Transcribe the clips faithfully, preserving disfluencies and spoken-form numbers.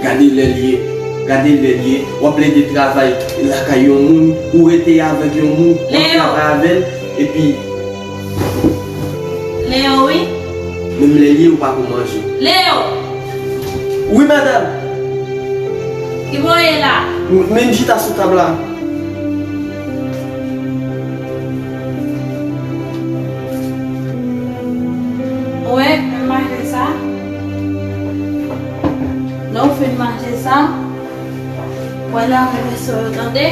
Gade lè l ye, gade lè l ye, w ap plede travay lakay yon moun, ou rete avèk yon moun, w ap Leo! Travay avè l, epi Leo, wi. Menm lè l ye, ou pa ko manje. Leo! Wi, madanm! Ki bò w ye la? M, men m chita sou tab la. Ou wè, menm mache sa. Lè w fin mache sa, w al lave veso yo, tande?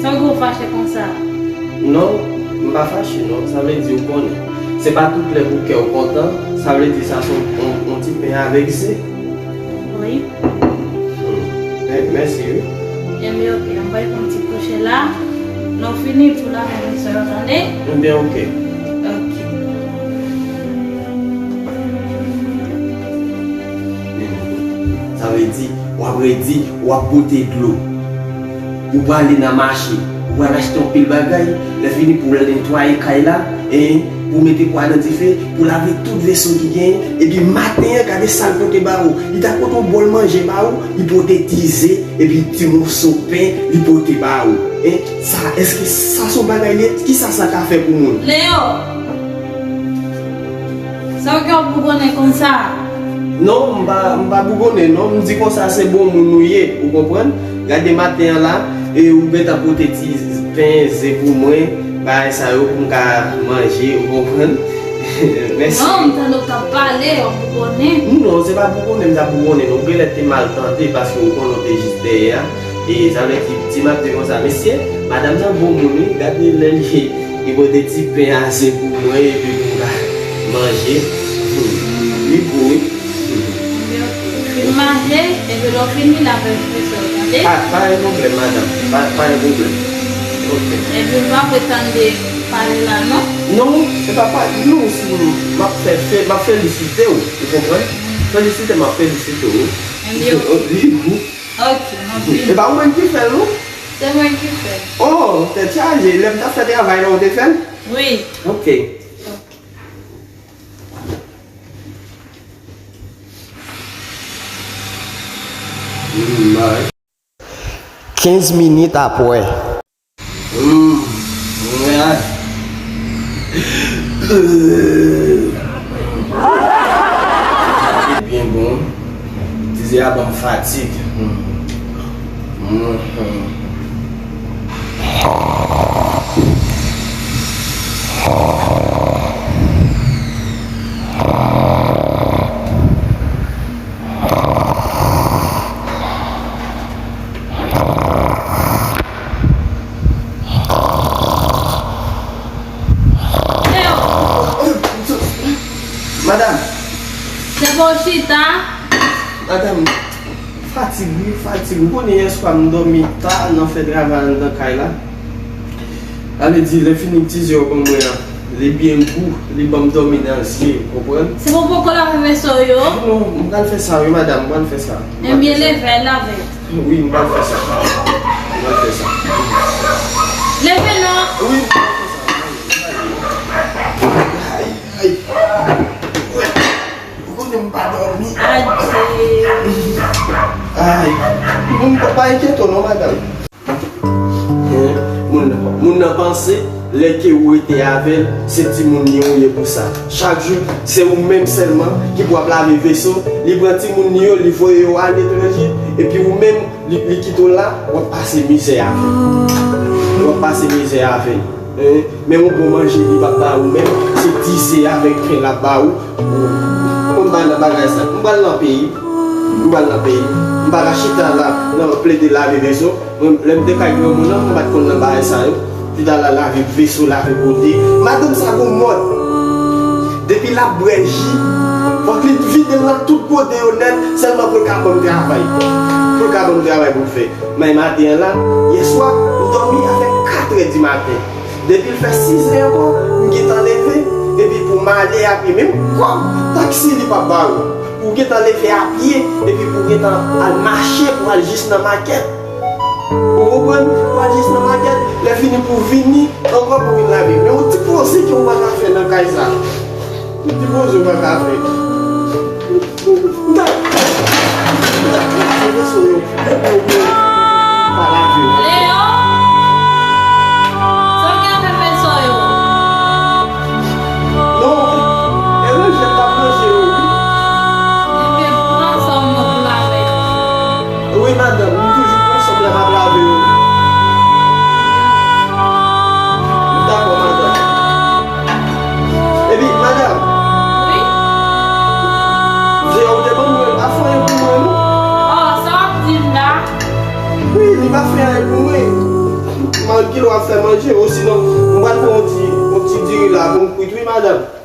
Sa w gen w fache konsa? Non, m pa fache non. Sa vle di ou konnen. Se pa tout lè pou kè w kontan. Sa vle di sa se yon, yon, yon ti pen avèk ze. Wi. Hmm. Mè-, mèsi wi. Ebyen, oke, ann bay yon ti kouche la. Lè w fini pou lave veso yo, tande? Ebyen, oke. Oke. Sa vle di, w ap redi, w ap pote dlo. Ou prale nan mache, ou pral achte yon pil bagay, lè fini pou w al netwaye kay la, en, pou w mete pwa nan dife, pou w lave tout veso ki genyen, epi maten an, gade sa l pote ba ou. Li ta pote yon bòl manje ba ou, li pote ti ze, epi ti moso pen, li pote ba ou. En, sa, èske sa se yon bagay li ye? Kisa sa ka fè pou moun? Leo! Sa w gen w bougonnen konsa? Non, m pa, m pa bougonnen, non. M di konsa se bon moun ou ye, ou konprann? Gade maten an la, e ou gentan pote ti pen, ze pou mwen, bagay sa yo pou m ka manje, ou konprann? Mèsi. Non, m tande w t ap pale, w bougonnen. Non, se pa bougonnen, m t ap bougonnen, non. Ou genlè te mal tande, paske ou konnen w te jis dèyè a. E sa vle di, ti m ap di konsa, mesye, madanm nan bon moun, wi, gade lè l ye. Li pote ti pen ase pou mwen epi pou m ka manje. Hmm. Li gou, wi. Hmm. Fin manje, epi lè w fini, lave veso, tande? Pa, pa gen pwoblèm, madanm. Pa, pa gen pwoblèm. Ok. Epi m pa pretann de pale la, non? Non, se pa pa, non, si m ap fè, fè, m ap felisite w, ou konprann? Felisite, m ap felisite w. Ebyen, ok. Li gou. Ok, m ap vini. E pa ou menm ki fè l, non? Se mwen ki fè l. Oh, tèt chaje. Lè m t ap fè travay la, ou te fè l? Wi. Ok. Mm, bay. Kenz minit apre. Mm, mwen a. Byen bon. Dize a ban m fatig. Mm. Mm. Madanm. Se pou w chita. Madanm, fatig, wi, fatig. Ou konnen yèswa m dòmi ta nan fè travay anndan kay la. Sa vle di, lè fini ti ze yo ban mwen an, li byen gou, li ban m dòmi nan zye, ou konprann? Se pou poko lave veso yo? Non, m pral fè sa, wi, madanm, m pral fè sa. Ebyen, leve, al lave. Wi, m pral fè sa. M pral fè sa. Leve non! Wi, m pral fè sa. Ay, ay. Ou konnen m pa dòmi. Adye. Ay, m pa enkyete w non, madanm. Hen, moun nan, moun nan panse, lè ke ou rete avè l, se timoun li ou ye pou sa. Chak jou, se ou menm sèlman ki pou ap lave veso, li pran timoun li yo, li voye yo aletranje, epi ou menm, li, li kite w la, w ap pase mizè avè l. W ap pase mizè avè l. Hen, men yon bon manje li p ap ba ou menm, se dize avèk pen l ap ba ou. Ou konn pa nan bagay sa. M pral nan peyi. M pral nan peyi. M pa ka chita la nan plede lave veso. Mwen, lè m te kay granmoun nan, mwen pa t konn nan bagay sa yo. Chita la lave veso, lave pote. Madanm sa gon mòd. Depi l ap bwè ji, fòk li vide l nan tout kote yo nèt, sèlman pou l ka ban m travay. Pou l ka ban m travay pou m fè. Men maten an la, yèswa, m dòmi avèk katrè di maten. Depi l fè sizè ankò, m gentan leve, epi pou m ale a pye, menm kòb taksi li p ap ba ou. Pou w gentan leve a pye, epi pou w gentan al mache, pou w al jis nan makèt. Ou konprann? Pou w al jis nan makèt, lè fini pou w vini, ankò pou w vin lave. Men yon ti poze ke w pa ka fè nan kay sa. Yon ti poze w pa ka fè. M t ap, m t ap lave veso yo. Depi w pa lave yo. Léon! Sa w gen avè veso yo? Non, e ranje m t ap ranje yo, wi. Ebyen, pran sa w mande pou lave yo. Wi, madanm, m toujou pran sòm la, m ap lave yo. M dakò, madanm. Epi, madanm. Wi? Jè ou te ban mwen, pa fè anyen pou mwen, non. Oh, sa w ap di m la? Wi, li pa fè anyen pou mwen. Malgre w ap fè manje, osinon, m pral fè yon ti, yon ti diri la pou m kwit, wi, madanm.